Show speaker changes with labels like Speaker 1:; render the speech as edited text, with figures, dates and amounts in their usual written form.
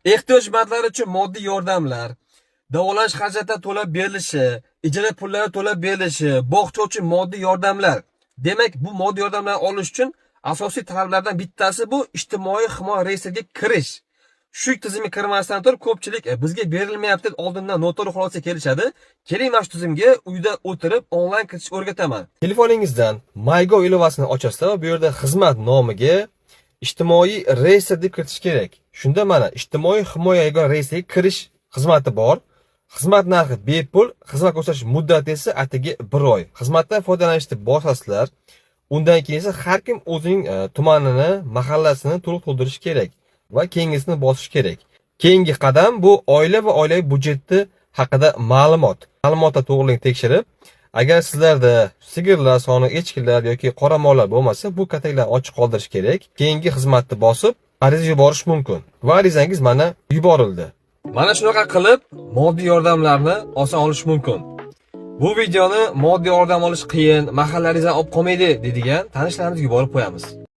Speaker 1: Ehtiyojmandlar uchun moddiy yordamlar, davolanish xarajatlari to'lab berilishi, ijara pullari to'lab berilishi, bog'cha uchun moddiy yordamlar. Demak, bu moddiy yordamlarni olish uchun asosiy talablardan bittasi bu ijtimoiy himoya reyestriga kirish. Shu tizimga kirmasdan turib ko'pchilik bizga berilmayapti deb oldindan noto'g'ri xulosaga kelishadi. Keling, mana shu tizimga uyda o'tirib onlayn kiritishni o'rgataman. Telefoningizdan MyGov ilovasini ochasizlar va bu yerda xizmat nomiga ijtimoiy reyestr deb kiritish kerak. Shunda mana ijtimoiy himoya yagona reyestriga kirish xizmati bor. Xizmat narxi bepul, xizmat ko'rsatish muddati esa atigi 1 oy. Xizmatdan foydalanishni bosasizlar. Undan keyin esa har kim o'zining tumanini, mahallasini to'liq to'ldirishi kerak va keyingisini bosish kerak. Keyingi qadam bu oila va oilaviy byudjeti haqida ma'lumot. Ma'lumotni to'g'riligini tekshirib, agar sizlarda sigirlar soni, echkilar yoki qoramollar bo'lmasa, bu kataklarni ochiq qoldirish kerak. Keyingi xizmatni bosib, ariza yuborish mumkin. Va arizangiz mana yuborildi. Mana shunaqa qilib moddiy yordamlarni oson olish mumkin. Bu videoni moddiy yordam olish qiyin, mahalla arizani olib qolmaydi deydigan tanishlarimizga yuborib qo'yamiz.